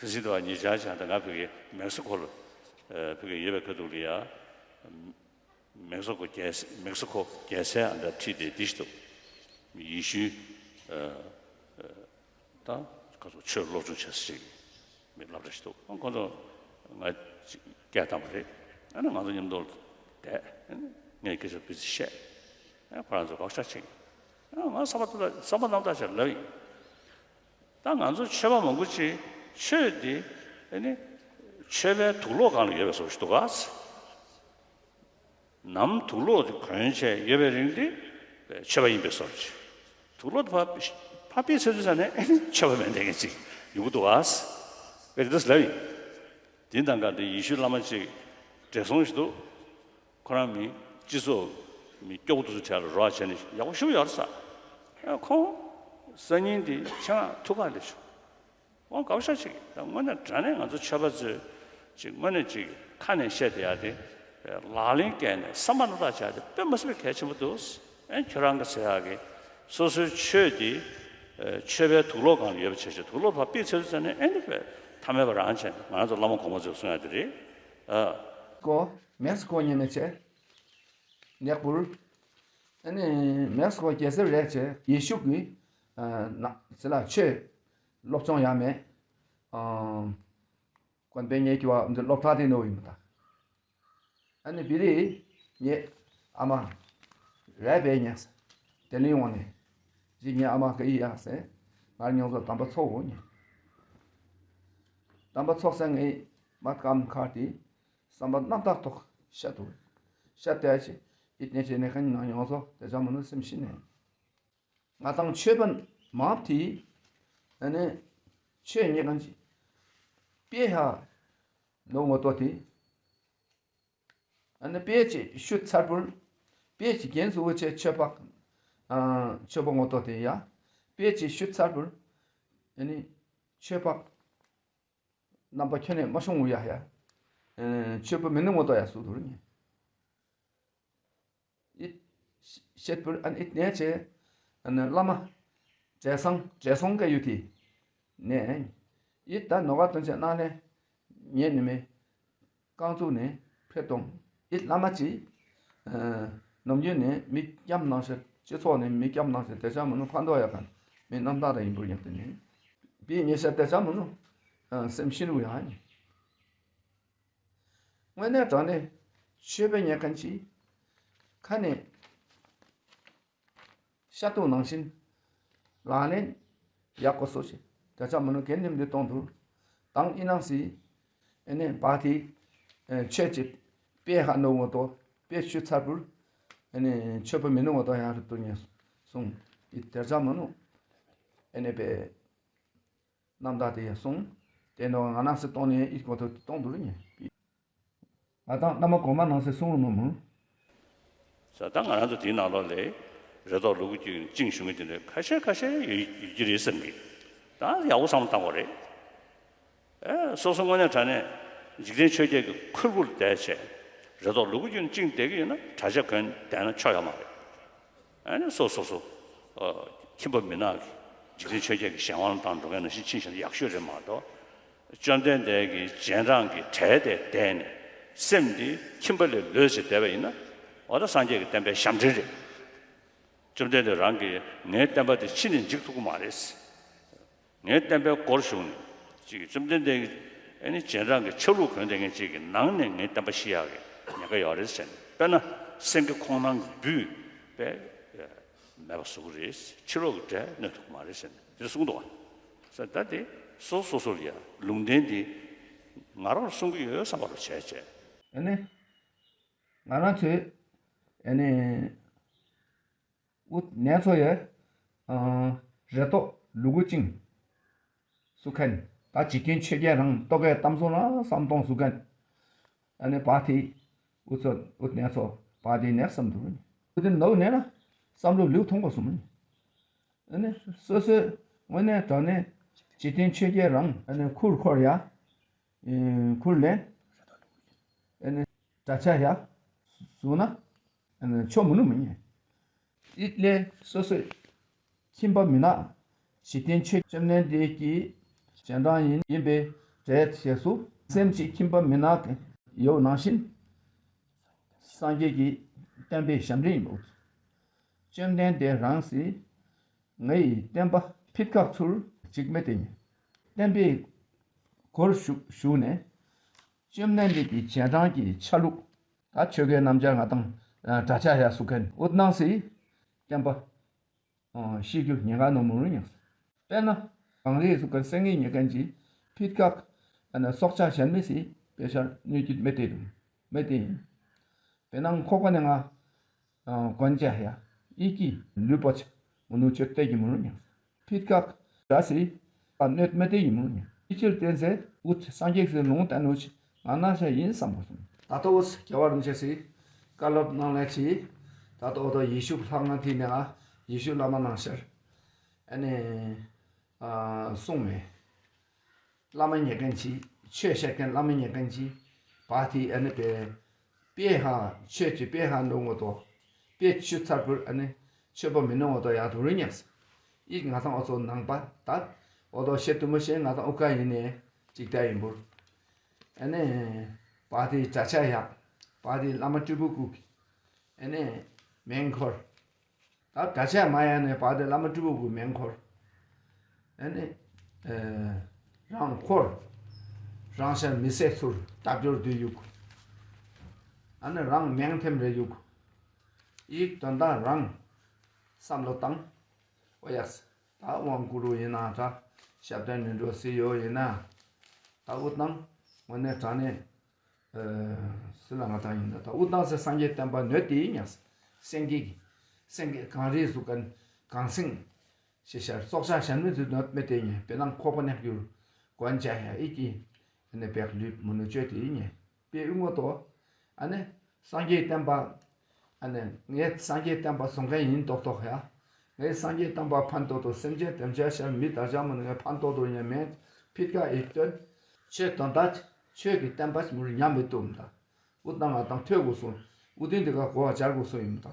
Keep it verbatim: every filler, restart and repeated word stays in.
ཁ་སང་དེ་བ་ཉེ་ཆར་ཅིག་ད་ང་ཕ་གི་མེག་སི་ཀོ་ལ་ཨ་ཕ་གི་ཡོད་པའི་ཁ་ཐུག་ལ་ཡ། མེག་སི་ཀོ་རྒྱལ་ས་མེག་སི་ཀོ་རྒྱལ་སའི་ཨ་ད་ཁྲིད་དེ་འདི་ཞིག་འདུག་ཡེ་ཤུའི་ཨ་ཨ་ད་ཁ་སང་ཆོས་སློབ་སྦྱོང་བྱེད་ས་ཞིག་མི་སློབ་གྲྭ་ཞིག་འདུག་ཨ་ཁོང་ཚོ་ང་སྐད་བཏང་བ་རེད། ཨ་ནི་ང་ཚོ་མཉམ་དུ་བསྡད། ཨ་ནི་ངས་སྐད་ཆ་ཕི་ཙི་བཤད། ཨ་ཁོ་རང་ཚོ་བག་ཆགས་ཆེ། ཨ་ང་བསམ་པ་བསམ་པ་རྣམ་དག་ཅིག་ལབ་ཡིན། ད་ང་ཚོ་ཆོས་པ་མང་པོ་ཅིག་ཆོས་འདི་ཨ་ནི་ཆོས་པའི་དུག་ལོག་སྒང་ལ་ཡོད་པའི་བཟོ་ཞིག་འདུག་ག་ནམ་དུག་ལོག་འདི་གོན་བྱས་ཡོད་པའི་རིང་འདི་ཆོས་པ་ཡིན་པའི་བཟོ་ཅིག་དུག་ལོག་འདི་ཕར་ཕར་ཕུད་ཚར་དུས་ཙ་ནས་ཨ་ནི་ཆོས་པ་མེན་ནི་ཅིག་ཡོང་གི་འདུག་ག་ངས་འདི་འདྲས་ལབ་ཡིན། དེ་དང་འགལ་ཏེ་ཡེ་ཤུ་བླ་མ་ཅིག་བགྲེས་སོང་ཞིག་འདུག་ཁོ་རང་མི་སྤྱི་ཚོགས་མི་སྐྱོ་པོ་དེ་ཚོའི་གྲས་ལ་རོགས་བྱས་ནས་ཡག་པོ་ཞེ་པོ་ཡོད་རེད་ས། ཨ་ཁོང་སང་ཉིན་དེ་ཆེད་མངགས་ཐུག་ག་སླེབས་བྱུང་། ཁོང་དགའ་པོ་ཞེ་པོ་ཅིག་ད་དངོས་གནས་དྲང་གནས་ང་ཚོ་ཆོས་པ་ཚོས་ཅིག་དངོས་གནས་ཅིག་ཁ་ནས་བཤད་བསྡད་ཡ་དེ་ལག་ལེན་བཀལ་ནས་བསམ་པ་རྣམ་དག་བྱས་ཏེ་དཔེ་མི་སྲིད་པའི་གལ་ཆེན་པོ་འདུག་ཨ་ཁྱོད་རང་གི་ཟེར་ཡག་གི་སོ་སོའི་ཆོས་དེ་ཨ་ཆོས་པའི་དུག་ལོག་སྒང་ལ་ཡོད་པ་བྱས་བྱས་དུག་ལོག་ཕར་ཕུད་ཚར་དུས་ཙ་ནས་ཨ་ནི་དཔེ་ཐ་མལ་པ་རང་བྱས་ནས་ང་རང་ཚོ་བླ་མ་གོང་མ་ཚོས་གསུང་ཡ་དེ་རེད། ཨ། ཀོ་མེག་སི་ཀོ་ཉེ་མེད་ཆེ། ནག་པུར། ཨ་ནི་མེག་སི་ཀོ་རྒྱལ་སར་རེད་ཆེ། ཡེ་ཤུ་གི་ཨ་ན་ཟེར་ལ་ཆོས་སློབ་སྦྱོང་ཡ་མེད། ཨ་དགོན་པའི་ཉེ་གི་བ་འདི་སློབ་གྲྭ་དེ་ནོ་ཡིན་པ་ད། ཨ་ནི་བི་རི་ངའི་ཨ་མ་རས་པའི་ཉེ་ས་དེ་ལི་ཡོང་ནས་ཅིག་ངའི་ཨ་མ་ག་ཡི་ཡ་ཟེར་ང་རང་ཉོ་ཚོ་དམ་པ་ཚོགས་འོ་ཉེ། དམ་པ་ཚོགས་ས་ངའི་མ་ཀམ་ཁར་དེ་བསམ་པ་རྣམ་དག་ཐོག་བཤད་དུ་བཤད་དེ་ཅི་ཨིད་ནས་ཅི་ནས་ཁ་ཉིན་ནང་ཡོང་ཚོ་དེ་ཅང་མི་ནུ་སེམས་ཤི་ནས། ང་དང་ཆོས་པ་མང་དེ་ཨ་ནི་ཆོས་ཉེ་གང་ཅི་དཔེ་ཧ་ནོ་ངོ་ཏོ་དེ། ཨ་ནི་དཔེ་ཅི་ཤུད་ཚར་པུར་དཔེ་ཅི་རྒན་གཟུ་བོ་ཆེ་ཆོས་པ་ཨ་ཆོས་པ་ངོ་ཏོ་དེ་ཡ་དཔེ་ཅི་ཤུད་ཚར་པུར་ཨ་ནི་ཆོས་པ་རྣམ་པ་ཁྱོན་ནས་མ་ཤོང་བོ་ཡ་ཡ། ཨེ་ཆོས་པ་མི་ནུ་ངོ་ཏོ་ཡ་སུ་དུར་ཉེ། ཨིད་བཤད་པུར་ཨན་ཨིད་ནས་ཆེ། ཨན་བླ་མ་བགྲེས་སོང་བགྲེས་སོང་ག་ཡུ་ཐི་ནས་ཨིད་ད་ནོ་ག་དོན་ཆེ་ན་ལེ་ཉེ་ནི་མེ། རྐང་བཙུགས་ནས་ཕེབས་གཏོང་། ཨིད་བླ་མ་ཅིག་ཨ་ནམ་རྒྱུན་ནས་མི་སྐྱོབ་གནང་ཞིང་སྤྱི་ཚོགས་ནས་མི་སྐྱོབ་གནང་ཞིང་དེ་ཅང་མི་ནུ་ཕན་ཐོགས་ཡག་ག་མི་རྣམ་དག་ར་ཡིན་པུར་ཉག་དེ་ནས་བི་ཉེ་ཤ་དེ་ཅང་མི་ནུ་ཨ་སེམས་ཤིན་བུ་ཡང་ནི། དངོས་གནས་དྲང་གནས་ཆོས་པའི་ཉེ་མཁན་ཅིག་ཁ་ནས་ཤ་ཏུ་ནང་བཞིན་ལག་ལེན་ཡག་པོ་སོ་ཞིག་དེ་ཅང་མི་ནུ་གན་ནིམ་འདི་གཏོང་དུར་དང་ཨི་ནང་སི་ཨེ་ནས་བ་ཏི་ཨེ་ཆོས་ཅིག་དཔེ་ཧ་ནོ་ངོ་ཏོ་དཔེ་ཆུ་ཚར་པུར་ཨེ་ནས་ཆོས་པ་མི་ནུ་ངོ་ཏོ་ཡང་རུ་ཏུ་ཉེ་སོང་ཨི་དེ་ཅང་མི་ནུ་ཨེ་ནས་པའི་རྣམ་དག་དེ་ཡ་སོང་། དེ་ནོ་ང་ནང་སེ་གཏོང་ནས་ཨིད་གོ་ཐོ་གཏོང་དུ་རུ་ཉེ། ང་དང་བླ་མ་གོང་མ་ནང་སེ་གསུང་རུ་མི་མུ། ས་ད་ང་རང་ཚོ་དེའི་ནང་ལོགས་ལས་རེ་དོགས་ལུ་གུ་ཅིག་བཅིངས་ཞུ་མི་དེ་འདྲ་ཁ་ཤས་ཁ་ཤས་ཡོད་ཡོད་ཀྱི་རེད་བསམ་གི། ད་ཡག་པོ་བསམ་བློ་བཏང་དགོས་རེད། ཨེ་སོ་སོ་དངོས་གནས་དྲང་གནས་འཇིག་རྟེན་ཆོས་བརྒྱད་ཀྱི་ཁུར་བུར་བསྡད་བྱས་རེ་དོགས་ལུ་གུ་ཅིག་བཅིངས་བསྡད་ཀྱི་ཡོད་ན་གྲྭ་ཆས་གོན་བསྡད་ན་ཆོ་ཡོད་མ་རེད། ཨ་ནི་སོ་སོ་སོ་ཨ་ཁྱིམ་པ་མི་ནག་གི་འཇིག་རྟེན་ཆོས་བརྒྱད་ཀྱི་གཞན་དབང་ལ་བཏང་འགྲོ་མཁན་ནང་བཞིན་ཕྱིན་བཞིན་ཡག་ཤོས་རེད་མ་གཏོགས། བཅོམ་ལྡན་འདས་ཀྱི་རྗེས་འབྲང་གི་གྲལ་དེ་བསྡད་ནས་སེམས་འདི་ཁྱིམ་པ་ལས་ལོག་ཅིག་བསྡད་པ་ཡིན་ན་འོ་ད་སངས་རྒྱས་ཀྱི་བསྟན་པའི་ཞབས་འདྲེན་རེད། བཅོམ་ལྡན་འདས་རང་གིས་ངའི་བསྟན་པ་འདི་ཕྱི་ནས་འཇིག་ཐུབ་ཀྱི་མ་རེད། ངའི་བསྟན་པའི་སྒོར་ཞུགས་ནས་ཅིག་བཅོམ་ལྡན་འདས་ཀྱི་ཨ་ནི་རྗེས་འབྲང་གི་ཆ་ལུགས་གོན་བསྡད་མཁན་ཅིག་གི་ནང་ནས་ངའི་བསྟན་པ་ཤི་ཡག་གི་ཉེན་ཁ་ཡོད་རེད་ཟེར་ནས་དཔེར་ན་སེང་གེ་ཁོང་ནང་གི་སྦུལ་དཔེ་མེད་པ་བཟོ་གི་རེད། ཕྱི་ལོགས་ཀྱི་འདྲེ་གནོད་ཐུབ་ཀྱི་མ་རེད་ཟེར་ནས་དེ་གསུངས་འདུག་ག་ས་ད་དེ་སོ་སོ་སོ་ལ་ཡ་ལུང་བསྟན་འདི་ང་རང་ལ་གསུང་གི་ཡོད་བསམ་པ་ལ་བྱས་བྱས། ཨ་ནི་ང་རང་ཚོས་ཨ་ནི་འུ་ནེ་ཚོ་ཡ་ཨ་རེ་དོགས་ལུ་གུ་ཅིང་སུ་ཁན་ད་འཇིག་རྟེན་ཆོས་བརྒྱད་རང་རྟོག་གེ་གཏམ་སོ་ན་བསམ་གཏོང་སུ་ཁན་ཨ་ནི་བ་ཏི་འུ་ཚོ་འུ་ནེ་ཚོ་བ་ཏི་ནེ་བསམ་དུ་འུ་ཏི་ནོ་ནེ་ན་བསམ་བློ་ལུག་ཐོང་པ་སུ་མ་ནི་ཨ་ནི་སོ་སོའི་དངོས་གནས་དྲང་གནས་འཇིག་རྟེན་ཆོས་བརྒྱད་རང་ཨ་ནི་ཁུར་ཁོར་ཡ་ཨེ་ཁུར་ལེན་ཨ་ནི་གྲྭ་ཆས་ཡ་བཟུང་ན་ཨ་ནི་ཆོ་མི་ནུ་མི་ཉན། ཨིད་ལས་སོ་སོའི་ཁྱིམ་པ་མི་ནག་འཇིག་རྟེན་ཆོས་བཅོམ་ལྡན་འདས་ཀྱི་རྗེས་འབྲང་ཡིན་ཡིན་པའི་ བྱས་ཞེས་སུ་སེམས་ཅན་ཁྱིམ་པ་མི་ནག་ཡོད་ནང་བཞིན། སངས་རྒྱས་ཀྱི་བསྟན་པའི་ཞབས་འདྲེན་ཡིན་པ། བཅོམ་ལྡན་འདས་རང་སྲིད་ངའི་བསྟན་པ་ཕིད་ཁག་ཚུར་ཅིག་མེད་དེ་ཉེ། བསྟན་པའི་སྒོར་ཞུགས་ཞུགས་ནས། བཅོམ་ལྡན་འདས་ཀྱི་རྗེས་འབྲང་གི་ཆ་ལུགས། ད་ཆོས་གོས་རྣམ་སྦྱར་ང་དང་གྲྭ་ཆས་ཡ་སུ་ཁན་འུད་ནང་སི་བསྟན་པ་ཤི་རྒྱུ་ཉེན་ཁ་ནོ་མུ་རུ་ཉག། དཔེར་ན་གངས་རི་སུ་ཁན་སེང་གེ་ཉེ་ཁན་ཅིག་ཕིད་ཁག་ཨ་ན་སྲོག་ཆགས་གཞན་མི་སི་དཔེ་ཆར་གནོད་རྒྱུ་མེད་དེ་དུ་མེད་དེ་ཡིན། དཔེར་ན་ཁོག་པ་ནས་ང་གོན་ཆ་ཡ་ཨི་ཀི་ལུས་པོ་ཆ་མུ་ནུ་ཆོད་དེ་གི་མུ་རུ་ཉག། ཕིད་ཁག་ར་སི་ཨ་གནོད་མེད་དེ་ཡིན་མུ་ཉག། ཨི་ཅིར་བརྟེན་ཟེར་འུད་སངས་རྒྱས་སི་ལུང་བསྟན་འུད་ང་ན་ཤ་ཡིན་བསམ་གོ་སོང་། ད་ལྟ་འུད་རྒྱལ་བ་རིན་པོ་ཆེ་སི་བཀའ་སློབ་གནང་ལས་ཅི། ད་ལྟ་འུད་ཡེ་ཤུ་ལྷ་ང་ཐི་ནས་ཡེ་ཤུ་བླ་མ་ནང་ཤར་ཨ་ནི་ཨ་སོང་མེ། བླ་མ་ཉེ་ཁན་ཅིག་ཆོས་བཤད་ཁན་བླ་མ་ཉེ་ཁན་ཅིག་བ་ཏི་ཨ་ནི་པེ་པེ་ཧ་ཆོས་ཅིག་པེ་ཧ་འདོ་ངོ་ཏོ་པེ་ཆུ་ཚར་པུར་ཨ་ནི་ཆོས་པོ་མི་ནོ་ངོ་ཏོ་ཡ་དུ་རི་ཉགས། ཨི་ང་ཏང་འོ་ཚོ་ནང་པ་ད་འོ་དོ་ཤེ་ཏུ་མོ་ཤེ་ང་ཏང་འུ་ཀ་ཡིན་ནེ་ཅིག་ད་ཡིན་པུར་ཨ་ནི་བ་ཏི་ཅ་ཆ་ཡ་བ་ཏི་བླ་མ་སྤྲུལ་པོ་ཀུག་ཨ་ནི་མེང་འཁོར། ད་ག་ཆ་མ་ཡ་ནས་བ་དེ་བླ་མ་སྤྲུལ་པོ་གུ་མེན་འཁོར། ཨ་ནི་ཨ་རང་འཁོར། རང་ཤ་མི་སེ་ཚུར་ལྟ་སྦྱོར་དུ་ཡུག། ཨ་ནི་རང་མེང་ཐེམ་རེ་ཡུག། ཡིག་དོན་དག་རང་བསམ་བློ་བཏང་། འོ་ཡ་ད་དབང་བསྐུར་རུ་ཡིན་ན་ད་ཞབས་བརྟན་ནི་འགྲོ་སྲིད་ཡོད་ཡིན་ན། ད་འུ་དང་དངོས་གནས་དྲང་གནས། ཨ་སི་ལ་ང་ཏང་ཡིན་ན་ད་འུ་དང་སེ་སངས་རྒྱས་བསྟན་པ་ནོད་དེ་ཡིན་ཡང་སེང་གེ་སེང་གེ་གངས་རི་ཟུག་གན་གངས་སེང་ཞེས་བྱ་སྲོག་ཆགས་གཞན་མི་ཚུ་ནོད་མེད་དེ་ཡིན། དཔེར་ན་ཁོག་པ་ནས་གྱུར་གོན་ཆ་ཡ་ཨི་ཀི་ཨ་ནི་བེག་ལུས་མུ་ནུ་བཅོས་དེ་ཡིན་ཡིན། དཔེ་ཨུ་ངོ་ཏོ་ཨ་ནི་སངས་རྒྱས་བསྟན་པ་ཨ་ནི་ངས་སངས་རྒྱས་བསྟན་པ་སྲུང་མཁན་ཡིན་ཏོག་ཏོག་ཡ། ངས་སངས་རྒྱས་བསྟན་པ་ཕན་ཐོགས་ཏོ་སེམས་ཅན་དེམ་ཅག་ཤར་མི་དར་ཅག་མ་ནི་ངས་ཕན་ཐོགས་ཏོ་ཉམས་མེད་ཕིད་ཀ་ཨི་སྟོན། ཆོས་དོན་དག་ཆོས་ཀྱི་བསྟན་པ་མུར་ཉམས་མི་ཐུབ་ད། འུ་ད་ང་དང་ཐོས་དགོས་སོང་། འུ་དེ་འདི་ག་གོ་བ་སྦྱར་དགོས་སོང་ཡིན་ད།